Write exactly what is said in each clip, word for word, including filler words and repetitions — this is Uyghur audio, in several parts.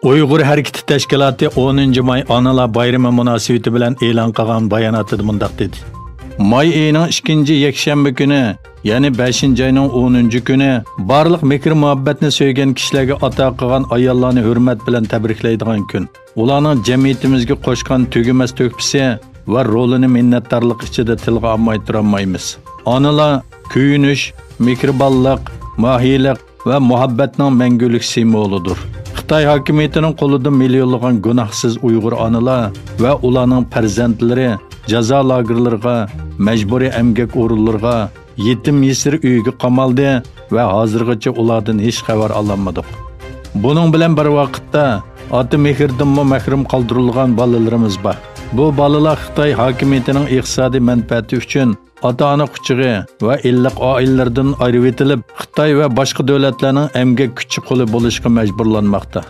ئۇيغۇر ھەرىكىتى تەشكىلاتى ئونىنچى ماي ئانىلار بايرىمى مۇناسىۋىتى بىلەن ئېلان قىلغان باياناتىدا مۇنداق دېدى: ماي ئېيىنىڭ ئىككىنچى يەكشەنبە كۈنى، يەنى بەشىنچى ئاينىڭ ئونىنچى كۈنى، بارلىق مېھىر-مۇھەببەتنى سۆيگەن كىشىلەرگە ئاتا قىلغان ئاياللارنى ھۆرمەت بىلەن تەبرىكلەيدىغان كۈن. ئۇلارنىڭ جەمئىيىتىمىزگە قوشقان تۈگىمەس تۆھپىسى ۋە رولىنى مىننەتدارلىق ئىچىدە تىلغا ئالماي تۇرالمايمىز. ئانىلار كۆيۈنۈش، مېھرىبانلىق، ماھىيلىق ۋە مۇھەببەتنىڭ مەڭگۈلۈك سىمۋولىدۇر. خىتاي ھاكىمىيىتىنىڭ قولىدا مىليونلىغان گۇناھسىز ئۇيغۇر ئانىلار ۋە ئۇلارنىڭ پەرزەنتلىرى جازا لاگېرلىرىغا، مەجبۇرىي ئەمگەك ئورۇنلىرىغا، يېتىم-يېسىر ئۆيگە قامالدى ۋە ھازىرغىچە ئۇلاردىن ھېچ خەۋەر ئالالمىدۇق. بۇنىڭ بىلەن بىر ۋاقىتتا، ئاتا مېھرىدىنمۇ مەھرۇم قالدۇرۇلغان بالىلىرىمىز بار. بۇ بالىلار خىتاي ھاكىمىيىتىنىڭ ئىقتىسادىي مەنپەئەتى ئۈچۈن ئاتا-ئانا قۇچىقى ۋە ئىللىق ئائىلىلىرىدىن ئايرىۋېتىلىپ، خىتاي ۋە باشقا دۆلەتلەرنىڭ ئەمگەك كۈچى قۇلى بولۇشقا مەجبۇرلانماقتا.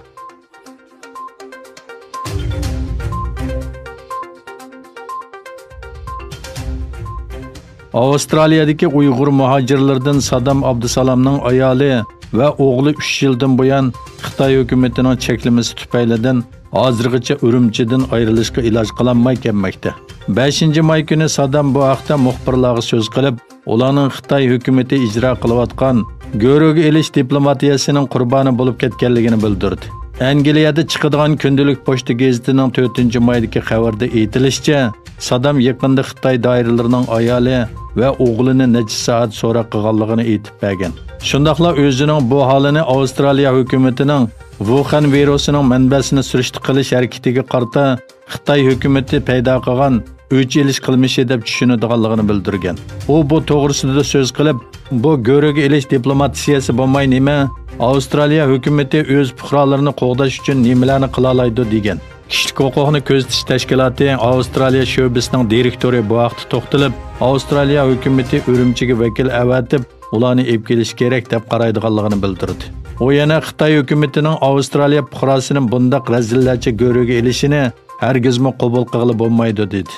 ئاۋسترالىيەدىكى ئۇيغۇر مۇھاجىرلىرىدىن سادام ئابدۇسالامنىڭ ئايالى ۋە ئوغلى ئۈچ يىلدىن بۇيان خىتاي ھۆكۈمىتىنىڭ چەكلىمىسى تۈپەيلىدىن ھازىرغىچە ئۈرۈمچىدىن ئايرىلىشقا ئىلاج قىلالماي كەلمەكتە. بەشىنچى ماي كۈنى سادام بۇ ھەقتە مۇخبىرلارغا سۆز قىلىپ، ئۇلارنىڭ خىتاي ھۆكۈمىتى ئىجرا قىلىۋاتقان گۆرۈگە ئېلىش دىپلوماتىيەسىنىڭ قۇربانى بولۇپ كەتكەنلىكىنى بىلدۈردى. ئەنگلىيەدە چىقىدىغان كۈندىلىك پوچتا گېزىتىنىڭ تۆتىنچى مايدىكى خەۋىرىدە ئېيتىلىشىچە، سادام يېقىندا خىتاي دائىرىلىرىنىڭ ئايالى ۋە ئوغلىنى نەچچە سائەت سوراق قىلغانلىقىنى ئېيتىپ بەرگەن. شۇنداقلا ئۆزىنىڭ بۇ ھالىنى ئاۋسترالىيە ھۆكۈمىتىنىڭ ۋۇخەن ۋىرۇسىنىڭ مەنبەسىنى سۈرۈشتە قىلىش ھەرىكىتىگە قارىتا خىتاي ھۆكۈمىتى پەيدا قىلغان ئۆچ ئېلىش قىلمىشى دەپ چۈشىنىدىغانلىقىنى بىلدۈرگەن. ئۇ بۇ توغرىسىدا سۆز قىلىپ، بۇ گۆرۈگە ئېلىش دىپلوماتىيەسى بولماي نېمە؟ ئاۋسترالىيە ھۆكۈمىتى ئۆز پۇقرالىرىنى قوغداش ئۈچۈن نېمىلەرنى قىلالايدۇ؟ دېگەن. كىشىلىك ھوقۇقنى كۆزىتىش تەشكىلاتى ئاۋسترالىيە شۆبىسىنىڭ دىرېكتورى بۇ ھەقتە توختىلىپ، ئاۋسترالىيە ھۆكۈمىتى ئۈرۈمچىگە ۋەكىل ئەۋەتىپ، ئۇلارنى ئېلىپ كېلىش كېرەك دەپ قارايدىغانلىقىنى بىلدۈردى. ئۇ يەنە خىتاي ھۆكۈمىتىنىڭ ئاۋسترالىيە پۇقراسىنى بۇنداق رەزىللەرچە گۆرۈگە ئېلىشىنى ھەرگىزمۇ قوبۇل قىلغىلى بولمايدۇ، دېدى.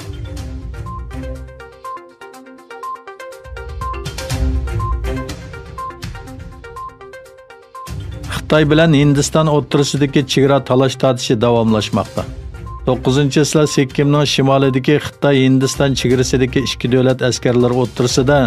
خىتاي بىلەن ھىندىستان ئوتتۇرىسىدىكى چېگرا تالاش-تارتىشى داۋاملاشماقتا. توققۇزىنچى چىسلا سىككىمنىڭ شىمالىدىكى خىتاي-ھىندىستان چېگرىسىدىكى ئىككى دۆلەت ئەسكەرلىرى ئوتتۇرىسىدا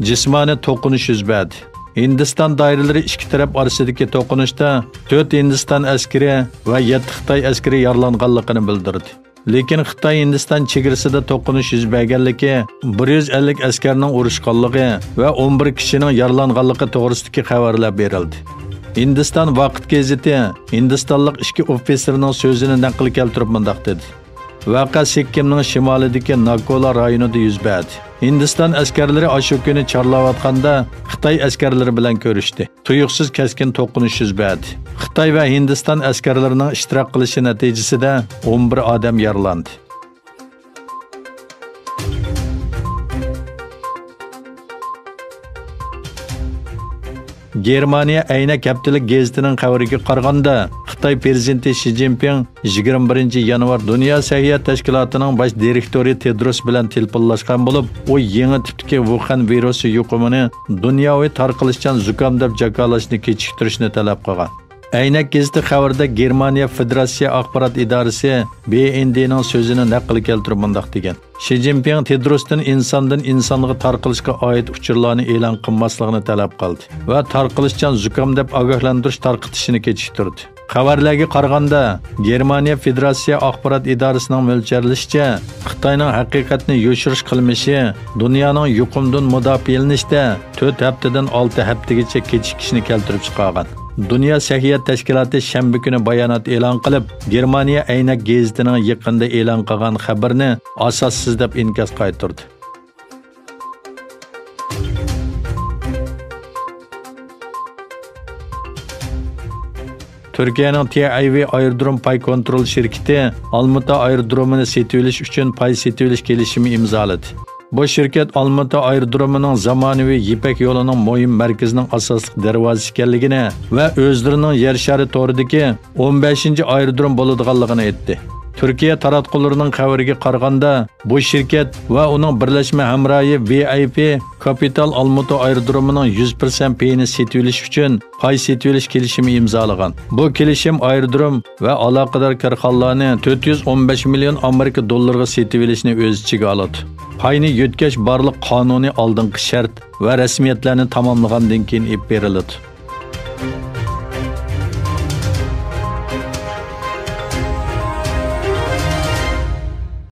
جىسمانىي توقۇنۇش يۈز بەردى. ھىندىستان دائىرىلىرى ئىككى تەرەپ ئارىسىدىكى توقۇنۇشتا تۆت ھىندىستان ئەسكىرى ۋە يەتتە خىتاي ئەسكىرى يارىلانغانلىقىنى بىلدۈردى. لېكىن خىتاي-ھىندىستان چېگرىسىدا توقۇنۇش يۈز بەرگەنلىكى، بىر يۈز ئەللىك ئەسكەرنىڭ ئۇرۇشقانلىقى ۋە ئون بىر كىشىنىڭ يارىلانغانلىقى توغرىسىدىكى خەۋەرلەر بېرىلدى. ھىندىستان ۋاقىت گېزىتى ھىندىستانلىق ئىككى ئوفىتسېرنىڭ سۆزىنى نەقىل كەلتۈرۈپ مۇنداق دېدى: ۋەقە سىككىمنىڭ شىمالىدىكى ناكولا رايونىدا يۈز بەردى. ھىندىستان ئەسكەرلىرى ئاشۇ كۈنى چارلاۋاتقاندا، خىتاي ئەسكەرلىرى بىلەن كۆرۈشتى. تۇيۇقسىز كەسكىن توقۇنۇش يۈز بەردى. خىتاي ۋە ھىندىستان ئەسكەرلىرىنىڭ ئىشتىراك قىلىشى نەتىجىسىدە ئون بىر ئادەم يارىلاندى. گېرمانىيە ئەينەك ھەپتىلىك گېزىتىنىڭ خەۋىرىگە قارىغاندا، خىتاي پىرېزىدېنتى شى جىنپىڭ يىگىرمە بىرىنچى يانۋار دۇنيا سەھىيە تەشكىلاتىنىڭ باش دىرېكتورى تېدروس بىلەن تېلېفونلاشقان بولۇپ، ئۇ يېڭى تىپتىكى ۋۇخەن ۋىرۇسى يۇقۇمىنى دۇنياۋى تارقىلىشچان زۇكام دەپ جاكارلاشنى كېچىكتۈرۈشنى تەلەپ قىلغان. ئەينەك گېزىتى خەۋىرىدە گېرمانىيە فېدېراتسىيە ئاخبارات ئىدارىسى بى ئېن دېنىڭ سۆزىنى نەقىل كەلتۈرۈپ مۇنداق دېگەن: شى جىنپىڭ تېدروستىن ئىنساندىن ئىنسانغا تارقىلىشقا ئائىت ئۇچۇرلارنى ئېلان قىلماسلىقىنى تەلەپ قىلدى ۋە تارقىلىشچان زۇكام دەپ ئاگاھلاندۇرۇش تارقىتىشىنى كېچىكتۈردى. خەۋەرلەرگە قارىغاندا، گېرمانىيە فېدېراتسىيە ئاخبارات ئىدارىسىنىڭ مۆلچەرلىشىچە، خىتاينىڭ ھەقىقەتنى يوشۇرۇش قىلمىشى دۇنيانىڭ يۇقۇمدىن مۇداپىئەلىنىشتە تۆت ھەپتىدىن ئالتە ھەپتىگىچە كېچىكىشنى كەلتۈرۈپ چىقارغان. دۇنيا سەھىيە تەشكىلاتى شەنبە كۈنى بايانات ئېلان قىلىپ، گېرمانىيە ئەينەك گېزىتىنىڭ يېقىندا ئېلان قىلغان خەۋىرىنى ئاساسسىز دەپ ئىنكاس قايتۇردى. تۈركىيەنىڭ تى ئاي ۋى ئايرودروم پاي كونترول شىركىتى ئالمۇتا ئايرودرومىنى سېتىۋېلىش ئۈچۈن پاي سېتىۋېلىش كېلىشىمى ئىمزالىدى. بۇ شىركەت ئالمۇتا ئايرودرومىنىڭ زامانىۋى يىپەك يولىنىڭ مۇھىم مەركىزىنىڭ ئاساسلىق دەرۋازىسى ئىكەنلىكىنى ۋە ئۆزلىرىنىڭ يەر شارى تورىدىكى ئون بەشىنچى ئايرودروم بولىدىغانلىقىنى ئېيتتى. تۈركىيە تاراتقۇلىرىنىڭ خەۋىرىگە قارىغاندا، بۇ شىركەت ۋە ئۇنىڭ بىرلەشمە ھەمراھى ۋى ئاي پى كاپىتال ئالمۇتا ئايرودرومىنىڭ يۈز پىرسەنت پېيىنى سېتىۋېلىش ئۈچۈن پاي سېتىۋېلىش كېلىشىمى ئىمزالىغان. بۇ كېلىشىم ئايرودروم ۋە ئالاقىدار كارخانىلارنى تۆت يۈز ئون بەش مىليون ئامېرىكا دوللىرىغا سېتىۋېلىشنى ئۆز ئىچىگە ئالىدۇ. پاينى يۆتكەش بارلىق قانۇنىي ئالدىنقى شەرت ۋە رەسمىيەتلەرنى تاماملىغاندىن كېيىن ئېلىپ بېرىلىدۇ.